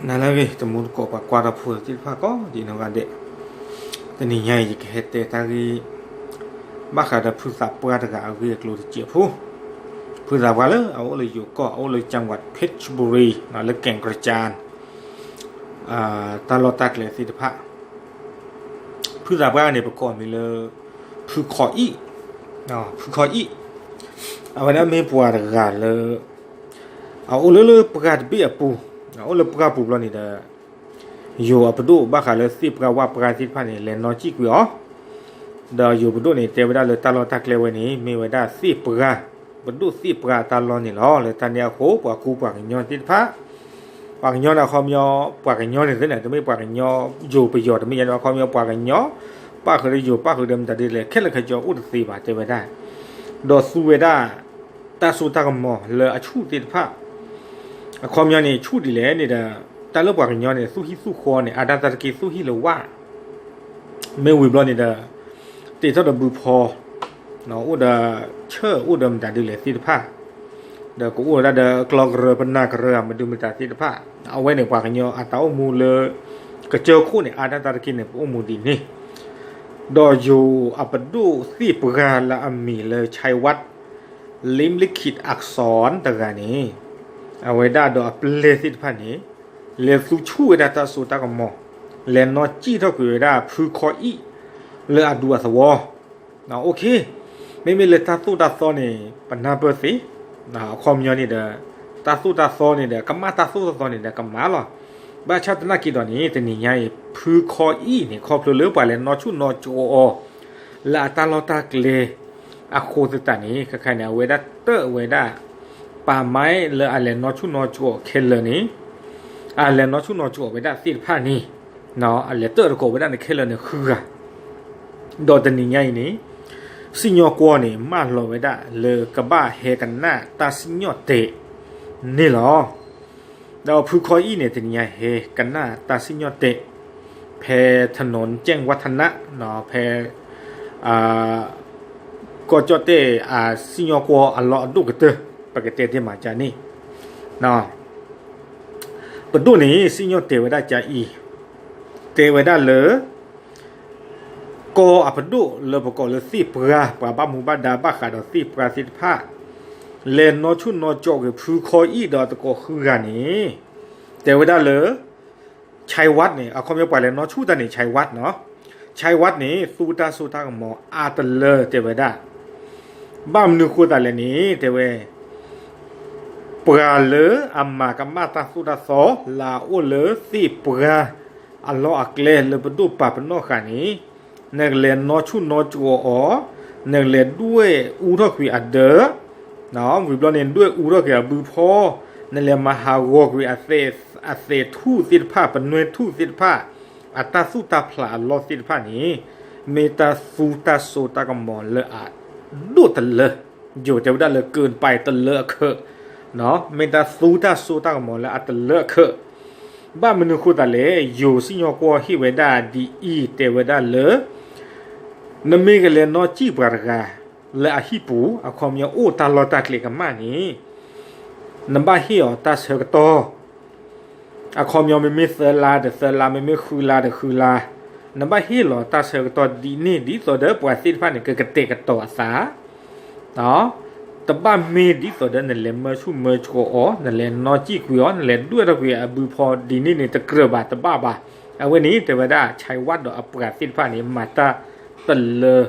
နၤလၢအဂ့ၤ တံၤသကိးပှၤကွၢ်တၢ်ဖိသ့ၣ်တဖၣ်ကိးဒံးနီၢ်ဂၤဒဲး, တနံၤညါအံၤ ယကဟဲတဲတၢ်ဂ့ၢ် ဘၣ်ဃးဒီးဖုသးပှၢ်တဂၤအဂ့ၢ်အကျိၤတစဲးဖိ, ဖုသးပှၢ်လၢအအိၣ်လၢယိၤကီၢ် အအိၣ်လၢ จังหวัดเพชรบุรี လၢ แก่งกระจาน တၢ်လီၢ်တၢ်ကျဲသ့ၣ်တဖၣ် ဖုသးပှၢ်န့ၣ် ပကိးအမံၤလၢ ဖုခီအံၣ်, ဖုခီအံၣ်, အဝဲဒၣ်မ့ၢ်ပှၤတဂၤလၢ အအိၣ်လၢလၢပှၢ်တဘ့ၣ်အပူၤ, အအိၣ်လၢပှၢ်ပူၤဘျီန့ၣ်ဒီး ယိၤအပဒိၣ်ဘၣ်ဃးလၢသ့ၣ်ပှၢ်ဝၣ်ပှၢ်သ့ၣ်တဖၣ်န့ၣ် လဲၤနီၣ်စံၣ်ကွံာ်အီၤ, ဒီးယိၤပဒိၣ်န့ၣ် တဲဝဲဒၣ်လၢတၢ်လီၢ်တၢ်ကျဲဝဲန့ၣ် မ့ၢ်ဝဲဒၣ်သ့ၣ်ပှၢ်, ပဒိၣ်သ့ၣ်ပှၢ်အတၢ်လီၢ်န့ၣ်လီၤ. လၢတၢ်န့ၣ်အဃိ ပှၤကူပှၤကညီသ့ၣ်တဖၣ် ပှၤကညီန့ၣ် အခီပညီ ပှၤကညီန့ၣ်သ့ၣ်န့ၣ် တမ့ၢ်ပှၤကညီ ယိၤပယီၤတမ့ၢ်ယါန့ၣ် အခီပညီ ပှၤကညီ ပၣ်ဃုာ်ဒီးယိၤ ပၣ်ဃုာ်ဒီးမတၤဒ်လဲၣ် ခဲလၢာ်ခဲဆ့အိၣ်တသ့ဘၣ် တဲဝဲဒၣ်, ဒီးသူဝဲဒၣ် တၢ်စိတၢ်ကမီၤလၢအဆူၣ်သ့ၣ်တဖၣ်, အခီပညီန့ၣ် ဆူၣ်ဒ်လဲၣ်န့ၣ်ဒီး တၢ်လၢပှၤကညီန့ၣ် သူၣ်ဟံၣ်သူၣ်ဃီန့ၣ် အါဒၣ်တၢ်တက့ၢ်သူၣ်ဟံၣ်လၢဝၣ် မ့ၢ်ဝံၤဘျီန့ၣ်ဒီး တ့ထီၣ်ဒီးဘုဖီ, အိၣ်ဒီးဆၢၣ်အိၣ်ဒီးမတၤဒ်လဲၣ်သ့ၣ်တဖၣ်, ဒီးကအိၣ်ဝဲဒၣ်ဒီးကျီကရၢ ပနၢ်ကရၢ မဒုမတၤသ့ၣ်တဖၣ်, အဝဲန့ၣ်ပှၤကညီအတၢ်အိၣ်မူလၢ ကစၢၢ်ခိၣ်န့ၣ် အါဒၣ်တၢ်တက့ၢ်န့ၣ် ပအိၣ်မူဒ်န့ၣ်, ဒီးယိၤအပဒိၣ်သ့ၣ်ပှၢ်လၢအမံၤလၢ ชัยวัฒน์ ลิ้มลิขิตอักษร တဂၤန့ၣ်, အဝဲဒၣ်ဒီးအပျဲၢ်သ့ၣ်တဖၣ်န့ၣ် လဲၤသူဆူၣ်ဝဲဒၣ်တၢ်စိတၢ်ကမီၤ, လဲၤနီၣ်စံၣ်ထီၣ်ကွံာ်ဝဲဒၣ်ဖုခီအံၣ် လၢအဒူအသဝီ, အိၣ်ခ့, မ့မ့ၢ်လၢတၢ်သိၣ်တၢ်သီန့ၣ် ပနၢ်ပၢၢ်သ့, အခီပညီန့ၣ်ဒီး တၢ်သိၣ်တၢ်သီန့ၣ်ဒီး ကမၣ်တၢ်သိၣ်တၢ်သီန့ၣ်ဒီးကမၣ်လီၤ. ဘၣ်ဆၣ်သနာ်က့ဒီးန့ၣ် တနံၤညါအံၤ ဖုခီအံၣ်န့ၣ် ခီဖျိလၢပှၤလဲၤနီၣ်ဆူၣ်နီၣ်ကၠီအီၤ လၢအတၢ်လီၢ်တၢ်ကျဲ အဃိသတးန့ၣ် ခဲခါန့ၣ် အဝဲဒၣ်တၢၣ်ဝဲဒၣ် ပာ်မၢလၢအလဲၤနီၣ်ဆူၣ်နီၣ်ကၠီအီၤခဲလၢာ်န့ၣ်, အလဲၤနီၣ်ဆူၣ်နီၣ်ကၠီအီၤဝဲဒၣ်သ့ၣ်တဖၣ်န့ၣ်, အလဲၤတၢၣ်သကိးဝဲဒၣ်န့ၣ်ခဲလၢာ်န့ၣ်ဃုဂၤ, ဒီးတနံၤညါအံၤန့ၣ် စံၣ်ညီၣ်ကွီၢ်န့ၣ် မၢလီၤဝဲဒၣ်လၢကဘၣ်ဟဲကနၣ်တၢ်စံၣ်ညီၣ်တဲာ်န့ၣ်လီၤ. ဒီးဖုခီအံၣ်န့ၣ် တနံၤညါဟဲကနၣ်တၢ်စံၣ်ညီၣ်တဲာ် ဖဲ ถนนแจ้งวัฒนะ ဖဲ ကီၢ်ကၠီၣ်တဲၣ်အစံၣ်ညီၣ်ကွီၢ်အလီၢ်အဒိၣ်ကတၢၢ် ပကတဲတ့ၢ်မးကန့ၣ်, ပဒိၣ်န့ၣ် စံၣ်ညီၣ်တဲာ်ဝဲဒၣ်ကအံၤ, တဲဝဲဒၣ်လၢ ကီၢ်အပဒိၣ်လၢပကိးလၢသ့ၣ်ပှၢ် ပှၤဘၣ်မူဘၣ်ဒါဘၣ်ဃးဒီးသ့ၣ်ပှၢ်သ့ၣ်တဖၣ် လဲၤနီၣ်ဆူၣ်နီၣ်ကၠီကွံာ်ဖုခီအံၣ်ဒီးအသကိးဃုဂၤန့ၣ်, တဲဝဲဒၣ်လၢ ชัยวัฒน์ န့ၣ် အခီပညီပှၤလဲၤနီၣ်ဆူၣ်တၢ်န့ၣ် ชัยวัฒน์ နီၤ, ชัยวัฒน์ န့ၣ် သူတၢ်စိတၢ်ကမီၤအါတလၢတဲဝဲဒၣ်, ဘၣ်မနုၤဃိသတးလဲၣ်န့ၣ် တဲဝဲ ပှၤလၢအမၤကမၣ်တၢ်သိၣ်တၢ်သီ လၢအအိၣ်လၢသ့ၣ်ပှၢ်အလီၢ်အကျဲလၢပဒိၣ်ပာ်ပနီၣ်ဃာ်န့ၣ်, နကလဲၤနီၣ်ဆူၣ်နီၣ်ကၠီအီၤ, နကလဲၤဒွဲၣ်အူထီၣ်ကွံာ်အဒၢး, ဝံၤဘျီန့ၣ် ဒွဲၣ်အူထီၣ်ကွံာ်အဘုဖီ, နလဲၤမၤဟးဂီၤကွံာ်အသဲးထူၣ်သ့ၣ်တဖၣ် ပနွဲထူၣ်သ့ၣ်တဖၣ်, အတၢ်သူၣ်တၢ်ဖျးအလီၢ်သ့ၣ်တဖၣ်န့ၣ်, မ့ၢ်တၢ်သူတၢ်စိတၢ်ကမီၤလၢအဒိၣ်တလၢ, ယိၤတဲဝဲဒၣ်လၢ เกินไป တလၢအခၢး, မ့ၢ်တၢ်သူတၢ်စိတၢ်ကမီၤလၢအတလၢအခၢး, ဘၣ်မနုၤဃိသတးလဲၣ် ယိၤစံၣ်ညီၣ်ကွီၢ်ဟ့ၣ်ဝဲဒၣ်ဒ်အံၤ တဲဝဲဒၣ်လၢ နမ့ၢ်ကလဲၤနီၣ်စံၣ်ပှၤတဂၤ လၢအဟံၣ်ပူၤ အခီပညီအိၣ်တၢ်လီၢ်တၢ်ကျဲကမၣ်န့ၣ်, နဘၣ်ဟ့ၣ်အီၤတၢ်ဆၢကတီၢ်, အခီပညီမ့မ့ၢ်သၢလါဒီးသၢလါ မ့မ့ၢ်ဃုလါဒီးဃုလါ, နဘၣ်ဟ့ၣ်လီၤတၢ်ဆၢကတီၢ်ဒ်န့ၣ် ဒ်သိးဒီးပှၤသ့ၣ်တဖၣ်န့ၣ် ကကတဲာ်ကတီၤအသး တဘၣ်မ့ၢ်ဒ်သိးဒီးနလဲၤမၢဆူၣ်မၢကၠီအီၤ နလဲၤနီၣ်စံၣ်ကွံာ်အီၤ နလဲၤဒွဲၣ်ထီၣ်ကွံာ်အဘုဖီဒ်န့ၣ်န့ၣ် တကြၢးဘၣ်တဘၣ်ဘၣ်. အဝဲန့ၣ်တဲဝဲဒၣ် ชัยวัฒน์ ဒီးအပှၤသ့ၣ်တဖၣ်န့ၣ် မၤတၢ်တလၢ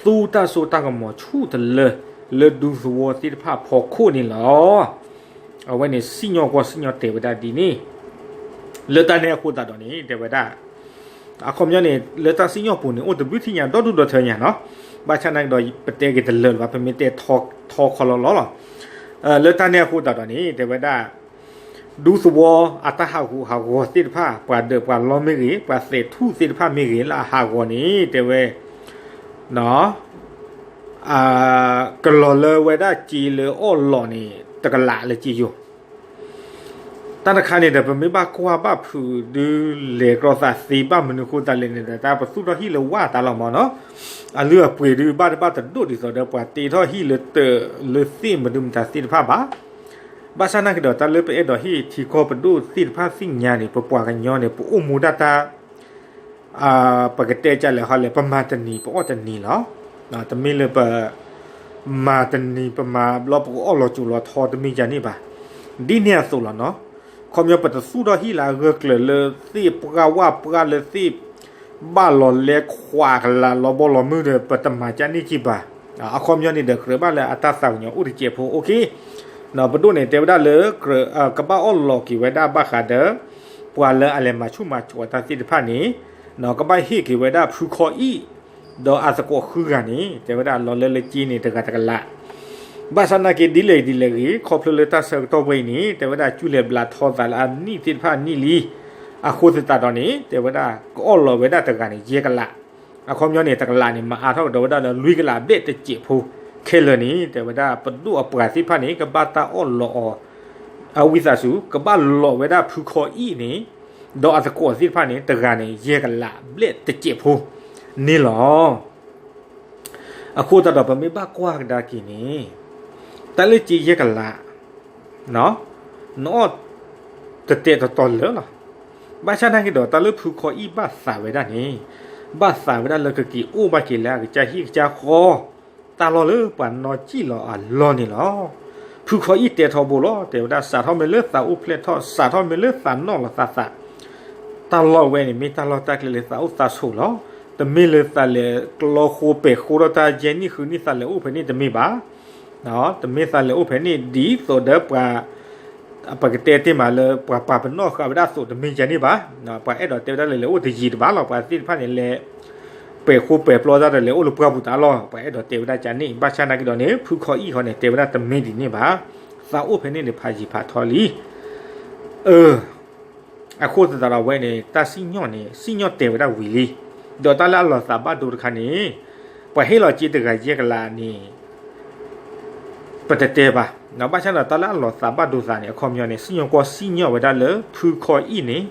သူတၢ်စိတၢ်ကမီၤဆူၣ်တလၢ လၢဒူသဝီသ့ၣ်တဖၣ်အဖီခိၣ်န့ၣ်လီၤ. အဝဲန့ၣ်စံၣ်ညီၣ်ကွီၢ်စံၣ်ညီၣ်တဲာ်ဝဲဒၣ်ဒ်န့ၣ် လၢတၢ်န့ၣ်အဃိသတးဒီးန့ၣ် တဲဝဲဒၣ် အခီပညီန့ၣ် လၢတၢ်စံၣ်ညီၣ်ပူၤန့ၣ် အိၣ်တဘျုးထံၣ်ညါဒီဒူၣ်ဒီထၢညါနီၤ, ဘၣ်ဆၣ်နာ်က့ဒီး ပတဲက့ၤတလၢာ်လၢၤဘၣ် ပမ့ၢ်တဲထီခီလီၤလီၤလီၤ. လၢတၢ်န့ၣ်အဃိသတးဒီးန့ၣ် တဲဝဲဒၣ် ဒူသဝီအတၢ်ဟးဂူာ်ဟးဂီၤသ့ၣ်တဖၣ် ပှၤဒၢးပှၤလီမ့ၢ်ဂ့ၤ ပှၤသဲးထူၣ်သ့ၣ်တဖၣ်မ့ၢ်ဂ့ၤ လၢအဟးဂီၤန့ၣ် တဲဝဲ ကလီၤလၢဝဲဒၣ်စ့လၢအီၣ်လီးန့ၣ် တကလးလၢစ့ယိၤ တၢ်တခါန့ၣ်ဒီး ပမ့ၢ်ဘၣ်ကွၢ်ဘၣ်ဖုးဒုးလဲၤကြီသးသ့ဘၣ်မနုၤဃိသတးလဲၣ်န့ၣ်ဒီး တၢ်ပသူၣ်ထီၣ်ဟံၣ်လၢဝၢ်တၢ်လီၤမးနီၤ, အလုၢ်အပှ့ၤဒုးဘၣ်တဘၣ်တဒိၣ်ဒ်သိးဒီး ပှၤတ့ထီၣ်ဟံၣ်လၢတၢးလၢသ့ၣ်မနုၤမတၤသ့ၣ်တဖၣ်ဘၣ်. ဘၣ်ဆၣ်နာ်က့ဒီး တၢ်လၢပအဲၣ်ဒိးဟ့ၣ်ထံကီၢ်ပဒိၣ်သ့ၣ်တဖၣ်သ့ၣ်ညါန့ၣ် ပပှၤကညီန့ၣ် ပအိၣ်မူဒၣ်တၢ် ပကတဲကလဲာ်ဟီလဲၣ် ပမၤတနံၤပအီၣ်တနံၤလီၤ. တမ့ၢ်လၢပ မၤတနံၤပမၤဘျီပကအီၣ်လီၤစိၤလီၤထီတမ့ၢ်ယၤန့ၣ်ဘၣ်. ဒ်န့ၣ်အသိးလီၤနီၤ. ခီပညီပတသူၣ်ထီၣ်ဟံၣ်လၢအဂၢၢ်ကျၢၤလၢသ့ၣ်ပှၢ်ဝၣ်ပှၢ်လၢသ့ၣ်ဘၣ်လီၤလဲခွးကလးလီၤဘီလီၤမုၢ်ဒီး ပတမၤကန့ၣ်က့ဘၣ်. အခီပညီန့ၣ်ဒီးကြၢးဘၣ်လၢအတၢ်သးကညီၤအိၣ်တစဲးဖိ okay. ပဒိၣ်န့ၣ် တဲဝဲဒၣ်လၢ ကဘၣ်အီၣ်လီၤက့ၤဝဲဒၣ်ဘၣ်ဃးဒီး ပှၤလၢအလဲၤမၤဆူၣ်မၤစိးအတၢ်သ့ၣ်တဖၣ်န့ၣ် ကဘၣ်ဟ့ၣ်က့ၤဝဲဒၣ်ဖုခီအံၣ် ဒီးအသကိးဃုဂၤန့ၣ် တဲဝဲဒၣ်လီၤလၢလၢက့န့ၣ် တဂၤတကလး. ဘၣ်ဆၣ်နာ်က့ဒ်လဲၣ်ဒ်လဲၣ်ဂ့ၤ ခီဖျိလၢတၢ်ဆၢကတီၢ်ဝဲအံၤန့ၣ် တဲဝဲဒၣ်ကၠူလဲၤဘျးထီသးလၢအနံၣ်သ့ၣ်တဖၣ်နံၣ်လံ. အဃိသတးဒီးန့ၣ် တဲဝဲဒၣ် ကအီၣ်လီၤဝဲဒၣ်တဂၤန့ၣ် ယဲၢ်ကလး. အခီပညီန့ၣ် တကလးန့ၣ် မၤအါထီၣ်ကဒီးဝဲဒၣ်လၢလွံၢ်ကလးဘျဲၣ်တစဲးဖိခဲလၢာ်န့ၣ် တဲဝဲဒၣ်ပဒိၣ်အပှၤသ့ၣ်တဖၣ်န့ၣ် ကဘၣ်တၢ်အီၣ်လီၤအီၤ အဝံသးစူၤ ကဘၣ်လီၤဝဲဒၣ်ဖုခီအံၣ်န့ၣ် ဒီးအသကိးသ့ၣ်တဖၣ်န့ၣ် တဂၤန့ၣ် ယဲၢ်ကလးဘျဲၣ်တစဲးဖိန့ၣ်လီၤ. အဃိသတးဒီးပမ့ၢ်ဘၣ်ကွၢ်ကဒါက့ၤန့ၣ် တၢ်လၢက့ယဲၢ်ကလး နအီၣ်တတဲာ်တတီၤလၢာ်လီၤ. ဘၣ်ဆၣ်နာ်က့ဒီး တၢ်လၢဖုခီအံၣ်ဘၣ်သးဝဲဒၣ်န့ၣ် ဘၣ်သးဝဲဒၣ်လၢကက့ၤအိၣ်ဘၣ်က့ၤလၢအကစၢ်ဟံၣ်ကစၢ်ဃီ တၢ်လီၢ်လၢပှၤနီၢ်ကံၣ်လီၤအလီၢ်န့ၣ်လီၤ. ဖုခီအံၣ်တဲထီဘိလီၤ. တဲဝဲဒၣ်စးထီၣ်မ့ၢ်လၢသးအိၣ်ဖျဲၣ်ထီၣ် စးထီၣ်မ့ၢ်လၢသးနီၣ်လီၤသးသး တၢ်လီၢ်ဝဲန့ၣ် မ့ၢ်တၢ်လီၢ်တၢ်ကျဲလၢသးအိၣ်သးဆိးလီၤ. တမ့ၢ်လၢသးလဲၤကျီဃိပာ်ဃိထီၣ်တၢ်ယဲၢ်နံၣ်ဃုနံၣ် သးလဲၤအိၣ်ဖဲန့ၣ်တမ့ၢ်ဘၣ်. တမ့ၢ်သးလဲၤအိၣ်ဖဲန့ၣ်ဒ်သိးဒီးပှၤ ပကတဲတ့ၢ်မးလၢပှၤပာ်ပနီၣ်ဃာ်ဝဲဒၣ်အသိးတမ့ၢ်ယဲၢ်န့ၣ်ဘၣ်. ပှၤအဲၣ်ဒိးတဲဝဲဒၣ်လၢလဲၤအိၣ်တယံၤတဘၣ်လီၤ. ပှၤသ့ၣ်တဖၣ်န့ၣ်လဲၤ ပာ်ဃိပာ်ပျီတၢ်ဒီးလဲၤအိၣ်လၢပှၢ်ပူၤတၢ်လီၢ် ပှၤအဲၣ်ဒိးတဲဝဲဒၣ်ကန့ၣ်. ဘၣ်ဆၣ်နာ်က့ဒီးန့ၣ် ဖုခီအံၣ်ဃီန့ၣ် တဲဝဲဒၣ်တမ့ၢ်ဒ်န့ၣ်ဘၣ်. သးအိၣ်ဖဲန့ၣ်န့ၣ် ဖးယံာ်ဖးထီလံ. အဃိသတးဒီးဝဲန့ၣ် တၢ်စံၣ်ညီၣ်န့ၣ် စံၣ်ညီၣ်တဲာ်ဝဲဒၣ်ဝံၤလံ. ဒီးတၢ်လၢအလီၤသးဘၣ်ဒိတခါန့ၣ် ပှၤဟ့ၣ်လီၤက့တဂၤယဲၢ်ကလးန့ၣ် ပတတဲဘၣ်. ဘၣ်ဆၣ်ဒီးတၢ်လၢအလီၤသးဘၣ်ဒိသးန့ၣ် အခီပညီန့ၣ် စံၣ်ညီၣ်ကွီၢ်စံၣ်ညီၣ်ဝဲဒၣ်လၢ ဖုခီအံၣ်န့ၣ်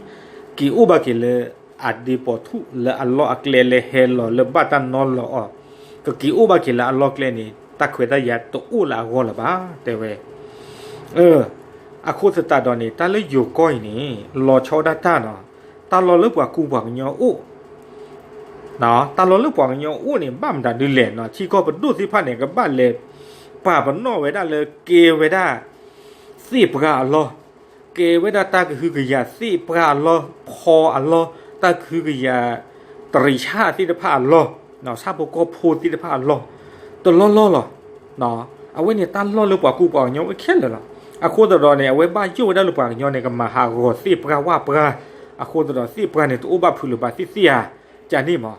က့ၤအိၣ်ဘၣ်က့ၤလၢ အဒ့ပိာ်ထူၣ်လၢအလီၢ်အကျဲလၢဟဲလီၤလၢဘၣ်တၢ်နီလီၤအီၤ, ကက့ၤအိၣ်ဘၣ်က့ၤလၢအလီၢ်ကျဲန့ၣ် တၢ်ခွဲးတၢ်ယာ်တအိၣ်လၢအဂီၢ်လၢၤဘၣ် တဲဝဲ. အဃိသတးဒီးန့ၣ် တၢ်လၢယိၤကီၢ်အံၤန့ၣ် လီၤဆီဒၣ်တၢ်နီၤ, တၢ်လီၢ်လၢပှၤကူပှၤကညီအိၣ် တၢ်လီၢ်လၢပှၤကညီအိၣ်န့ၣ် ဘၣ်မတၤဒုလဲၣ်နီၤ, ထံကီၢ်ပဒိၣ်သ့ၣ်တဖၣ်န့ၣ် ကဘၣ်လဲၤပာ်ပနီၣ်ဝဲဒၣ်လၢကဲဝဲဒၣ် သ့ၣ်ပှၢ်အလီၢ်, ကဲဝဲဒၣ်တၢ်ကဟုကယာ်သ့ၣ်ပှၢ်အလီၢ်, ဖီအလီၢ်, တၢ်ကဟုကယာ် တရံးဆၣ်သ့ၣ်တဖၣ်အလီၢ်, ဆၣ်ဖိကီၢ်ဖိသ့ၣ်တဖၣ်အလီၢ်, တလီၢ်လီၢ်လီၤ. အဝဲန့ၣ်တၢ်လီၢ်လၢပှၤကူပှၤကညီအိၣ်ခဲလၢာ်လီၤ. အဃိသတးဒီးန့ၣ် အဝဲဘၣ်ယိၣ်ဝဲဒၣ်လၢပှၤကညီန့ၣ် ကမၤဟးဂီၤသ့ၣ်ပှၢ်ဝၣ်ပှၢ်, အဃိသတးဒီးသ့ၣ်ပှၢ်န့ၣ် တအိၣ်ဘၣ်ဖုးလၢၤဘၣ်သ့ၣ်သ့ၣ်ဧါ, ကန့ၣ်မး.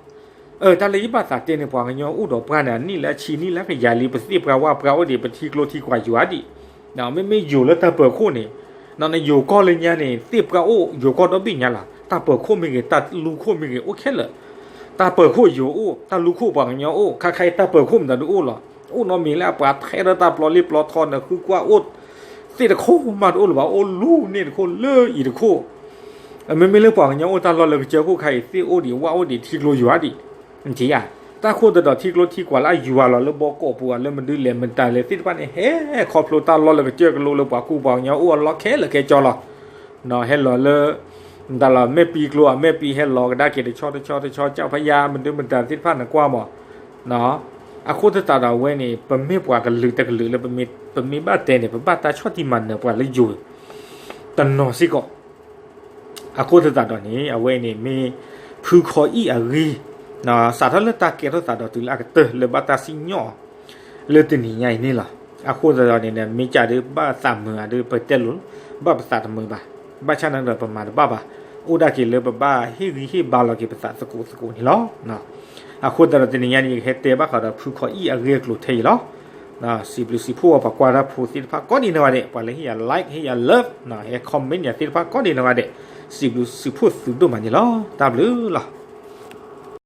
တၢ်လၢယဘၣ်သးတဲန့ၣ် ပှၤကညီအိၣ်ဒီးပှၢ်န့ၣ် နံၣ်လၢအဆံနံၣ်လၢကယၤလံ ပသ့ၣ်ပှၢ်ဝၣ်ပှၢ်အိၣ်ဒံး ပထံကျိထံကွၢ်ယွၤဒံး. မ့မ့ၢ်ယိၤလၢတၢ်ပၢၤခိၣ်န့ၣ်, နယိၤကီၢ်လၢညါန့ၣ် သ့ၣ်ပှၢ်အိၣ် ယိၤကီၢ်ဒီဘ့ၣ်ညါလီၤ. တၢ်ပၢၤခိၣ်မ့ၢ်ဂ့ၤ တၢ်လူၤခိၣ်မ့ၢ်ဂ့ၤ အိၣ်ခဲလၢာ်. တၢ်ပၢၤခိၣ်ယိၤအိၣ်, တၢ်လူၤခိၣ်ပှၤကညီအိၣ်, ခါခါအံၤတၢ်ပၢၤခိၣ်မတၤဒုအိၣ်လီၤ. အိၣ်နီတမံၤလၢအပှၤထဲဒီးတၢ်ပျီလံပျီထီန့ၣ် ဃုကွၢ်အိၣ် သ့ၣ်တခိၣ်မးတအိၣ်လၢၤဘၣ်, အိၣ်လူၤန့ၣ်တခိၣ်လၢအံၤတခိၣ်. မ့မ့ၢ်လၢပှၤကညီအိၣ်တၢ်လီၢ်လၢကစၢၢ်ခိၣ်ခါအံၤ သ့ၣ်အိၣ်ဒံးဝၣ်အိၣ်ဒံးထံကျိယွၤဒံး. တၢ်ခိၣ်သဒီးထံကျိထံကွၢ်လၢအယွၤလီၤလၢဘီကီၢ်ပူၤ လၢမဒုလဲၣ်မတၤလဲၣ်သ့ၣ်တဖၣ်န့ၣ် ဟဲခီဖျိတၢ်လီၢ်လၢကစၢၢ်ကလိလၢပှၤကူပှၤကညီအိၣ်အလီၢ်ခဲလၢာ်ခဲဆ့လီၤ. ဟဲလီၤလၢ မတၤလီၤမဲၢ်ပံၤကျိၤအမဲၢ်ပံၤဟဲလီၤကဒါက့ၤတဆီတဆီတဆီ ကၠီၣ်ဖးယါ မဒုမတၤသ့ၣ်တဖၣ်နကွၢ်မး. အဃိသတးဒီးအဝဲန့ၣ် ပမ့ၢ်ပှၤကလုာ်တကလုာ်လၢ ပမ့ၢ်ဘၣ်တဲန့ၣ် ပဘၣ်တၢ်ဆီၣ်တံၢ်မၤနၢၤပှၤလၢယိၤတနီၤစ့ၢ်ကီး. အဃိသတးဒီးန့ၣ် အဝဲအံၤန့ၣ်မ့ၢ်ဖုခီအံၣ်အဂ့ၢ်, စးထီၣ်လၢတၢ်ကဲထီၣ်သးဒီးတုၤလၢအကတၢၢ်လၢဘၣ်တၢ်စံၣ်ညီၣ် လၢတနံၤညါအံၤန့ၣ်လီၤ. အဃိသတးဒီးန့ၣ် မ့ၢ်ကးဒုးဘၣ်သးမုာ်ဧါဒုး ပတဲလိၤ ဘၣ်ပသးတမုာ်ဘၣ်. ဘၣ်ဆၣ်နာ်က့ဒီးပမၤတဘၣ်ဘၣ်. အိၣ်ဒၣ်က့ၤလၢပဘၣ်ဟ့ၣ်ဂံၢ်ဟ့ၣ်ဘါလီၤက့ၤပသးသကိးသကိးန့ၣ်လီၤ. အဃိသတးဒီးတနံၤညါန့ၣ် ယကဟဲတဲဘၣ်ဃးဒီးဖုခီအံၣ်အဂ့ၢ်အကျိၤထဲအံၤလီၤ. စံးဘျုးစံးဖှိၣ်ပှၤကွၢ်တၢ်ဖိသ့ၣ်တဖၣ်ကိးဒံးနီၢ်ဂၤဒဲး, ပှၤလၢဟ့ၣ်ယၤ like ဟ့ၣ်ယၤ love ဟဲ comment ယၤသ့ၣ်တဖၣ်ကိးဒံးနီၢ်ဂၤဒဲး, စံးဘျုးစံးဖှိၣ်သုဒိၣ်မးန့ၣ်လီၤ. တၢ်ဘျုးလီၤ.